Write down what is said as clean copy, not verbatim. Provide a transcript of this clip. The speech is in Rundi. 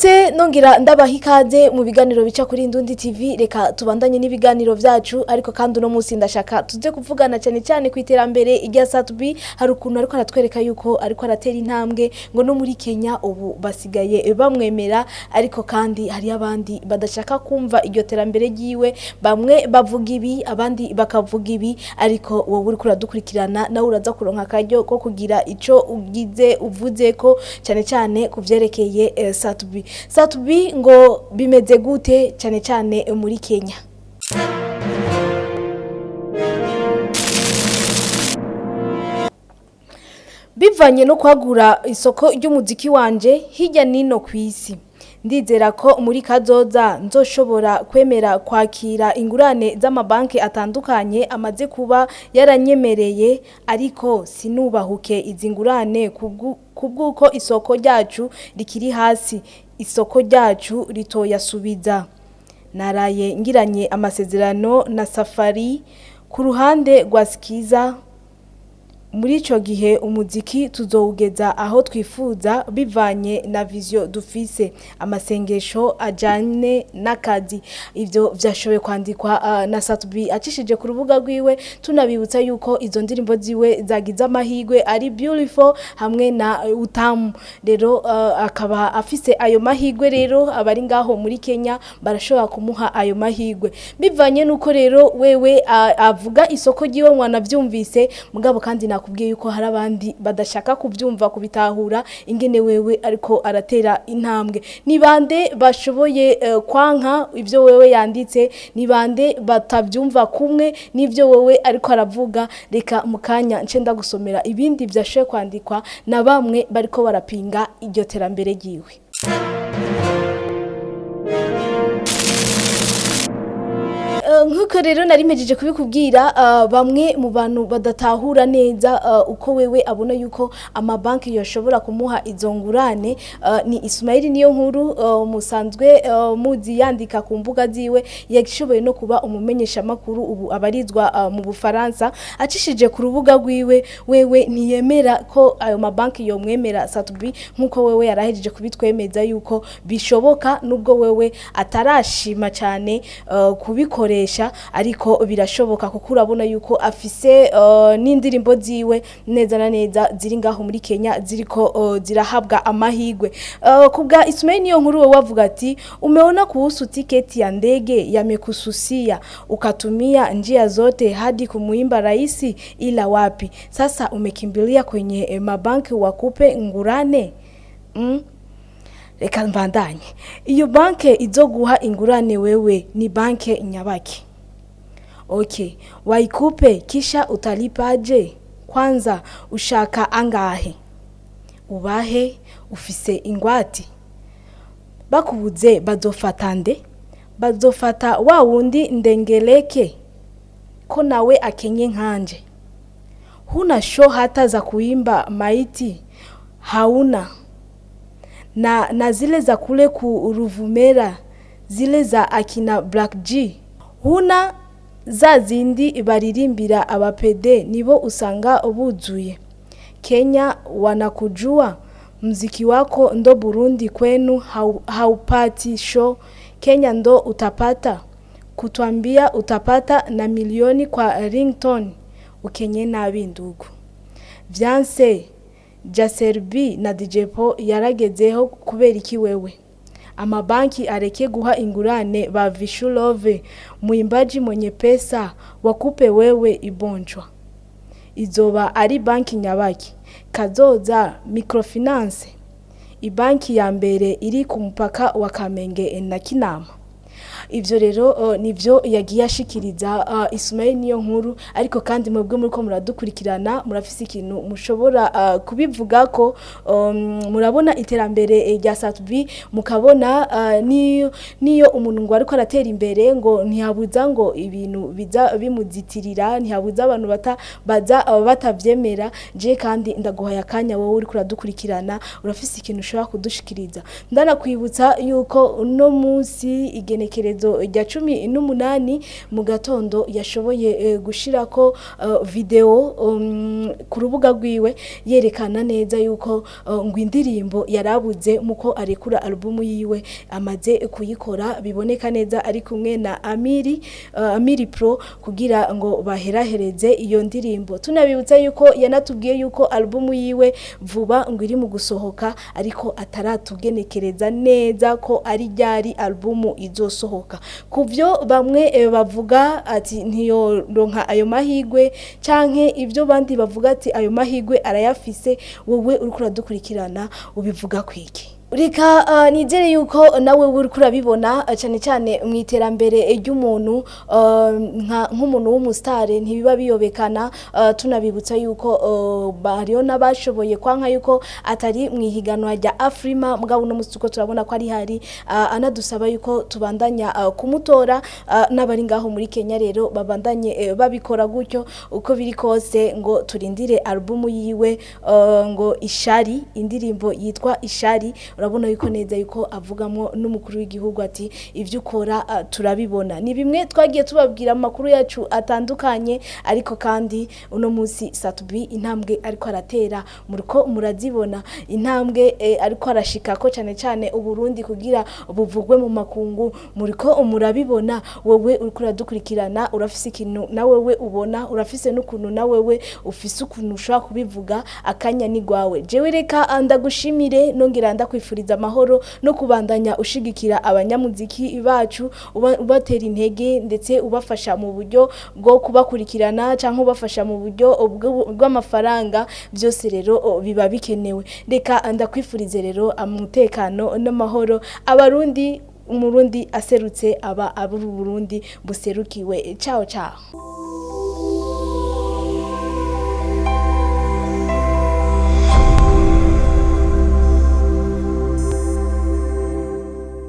Ndabaramutse, nongera ndabaha ikaze mu biganiro bica kuri Indundi TV. Reka tubandanye n'ibiganiro vyacu, ariko kandi uno munsi ndashaka tuze kuvugana cyane cyane ku iterambere rya Sat-B. Hari ukuntu ariko aratwereka yuko ariko aratera intambwe, ngo no muri Kenya ubu basigaye bamwemera, ariko kandi hari abandi badashaka kumva iryo terambere ryiwe. Bamwe bavuga ibi, abandi bakavuga ibi, ariko wowe uriko uradukurikirana nawe uraza kuronka akaryo ko kugira ico ugize uvuze ko cyane cyane ku vyerekeye Sat-B. Sat-B ngo bimeze gute cyane cyane muri Kenya? Bivanye no kwagura isoko ry'umuziki wanje hirya nino ku isi, ndizera ko muri kazoza nzoshobora kwemera kwakira ingurane z'amabanki atandukanye amaze kuba yaranyemereye, ariko sinubahuke izi ngurane kubw'uko isoko ryacu rikiri hasi, isoko ryacu ritoyasubiza. Naraye ngiranye amasezerano na Safari ku ruhande rwa Skiza. Muri ico gihe umuziki tuzowugeza aho twifuza bivanye na vision dufise, amasengesho ajanye n'akazi. Ivyo vyashoboye kwandikwa na Sat-B acishije ku rubuga rwiwe. Tunabibutsa yuko izo ndirimbo ziwe zagize amahigwe ari Beautiful hamwe na Utamu. Rero akaba afise ayo mahigwe. Rero abari ngaho muri Kenya barashobora kumuha ayo mahigwe bivanye nuko rero wewe avuga isoko ryiwe, mwanavyumvise. Mugabo kandi nakubwiye yuko hari abandi badashaka kubyumva, kubitahura ingene wewe ariko aratera intambwe. Ni bande bashoboye kwanka ibyo wewe yanditse? Ni bande batabyumva kumwe n'ibyo wewe ariko aravuga? Reka mu kanya nce ndagusomera ibindi byashoboye kwandikwa na bamwe bariko barapinga iryo terambere ryiwe. Nk'uko rero nari mpejeje kubikubwira, bamwe mu bantu badatahura neza uko wewe abona yuko amabanki yoshobora kumuha izo ngurane ni Ismail niyo nkuru musanzwe muzi yandika ku mbuga ziwe, yashoboye no kuba umumenyesha makuru, ubu abarizwa mu Bufaransa. Acishije ku rubuga rwiwe, wewe ntiyemera ko ayo mabanki yomwemera Sat-B, nk'uko wewe yarahejeje kubitwemeza yuko bishoboka, nubwo wewe atarashima cyane kubikoresha, ariko birashoboka, kuko urabona yuko afise n'indirimbo ziwe neza na neza ziri ngaho muri Kenya ziriko zirahabwa amahigwe. Kubwa Ismail niyo nkuru, wewe wavuga ati: "Umeona kuhusu tiketi ya ndege yamekususia, ukatumia njia zote hadi kumuimba raisi, ila wapi sasa umekimbilia kwenye mabanki wakupe ngurane." Reka mbandanye. Iyo banke izoguha ingurane wewe ni banke nyabaki? Okay, waikupe kisha utalipaje? Kwanza ushaka angahe? Ubahe? Ufise ingwati? Bakubuze bazofata nde? Bazofata wa wundi ndengeleke ko nawe akenye nkanje? Huna show hata za kuimba maiti hauna, na zile za kule ku Ruvumera, zile za akina Black G huna, za zindi baririmbira abapede nibo usanga buzuye. Kenya wanakujua mziki wako ndo Burundi kwenu haupati show, Kenya ndo utapata kutwambia utapata na milioni kwa ringtone. Ukenye nabi ndugu. Vyanse Jaserbi na DJ Po yaragezeho, kubera iki wewe? Amabanki areke guha ingurane ba Vishulove, mwimbaji mwenye pesa, wakupe wewe ibonjwa. Izoba ari banki nyabaki? Kazoza Microfinance, ibanki ya mbere iri ku mupaka wa Kamenge na Kinama. Ivyo rero nivyo yagiye ashikiriza Ismail niyo nkuru. Ariko kandi mwebwe muriko muradukurikirana murafise ikintu mushobora kubivugako. Murabona iterambere rya Sat-B, mukabona niyo umuntu ngo ariko aratera imbere, ngo ntihabuza ngo ibintu biza bimuzitirira, ntihabuza abantu baza batavyemera. Je kandi ndaguhaye akanya, wowe uriko uradukurikirana, urafise ikintu ushobora kudushikiriza. Ndanakwibutsa yuko uno munsi igenekerezo igenekerezo rya 18 mu gatondo yashoboye gushirako video ku rubuga rwiwe, yerekana neza yuko ngo indirimbo yarabuze muko arekura alubumu yiwe amaze kuyikora, biboneka neza ari kumwe na Amiri Pro kugira ngo baherahereze iyo ndirimbo. Tunabibutsa yuko yanatubwiye yuko alubumu yiwe vuba ngo iri mu gusohoka, ariko ataratugenekereza neza ko ari ryari alubumu izosohoka. Kuvyo bamwe bavuga ati ntiyoronka ayo mahigwe, canke ibyo bandi bavuga ati ayo mahigwe arayafise, wowe uriko uradukurikirana ubivuga kwiki? Reka nizere yuko nawe uriko urabibona, cyane cyane mu iterambere ry'umuntu, nk'umuntu w'umusitari ntibiba biyobekana. Tunabibutsa yuko hariho n'abashoboye kwanka yuko atari mu ihiganwa rya Afrima, mugabo uno musi uko turabona ko ari hari, anadusaba yuko tubandanya kumutora, n'abari ngaho muri Kenya rero babandanye babikora gutyo. Uko biri kose ngo turindire alubumu yiwe, ngo Ishari, indirimbo yitwa Ishari. Urabona yuko neza yuko avugamo n'umukuru w'igihugu ati ibyo ukora turabibona. Ni bimwe twagiye tubabwira mu makuru yacu atandukanye, ariko kandi uno munsi Sat-B intambwe ariko aratera muriko murazibona, intambwe ariko arashikako cyane cyane Uburundi kugira buvugwe mu makungu, muriko murabibona. Wowe uriko uradukurikirana urafise ikintu na wewe ubona, urafise n'ukuntu na wewe ufise ukuntu ushobora kubivuga, akanya ni gwawe. Jewe reka ndagushimire, nongera ndakwifuriza amahoro no kubandanya ushigikira abanyamuziki bacu, ubatera intege ndetse ubafasha mu buryo bwo kubakurikirana cyangwa ubafasha mu buryo bw'amafaranga. Byose rero biba bikenewe. Reka ndakwifurize rero umutekano n'amahoro. Abarundi, Umurundi aserutse aba aburi Burundi buserukiwe. Ciao ciao.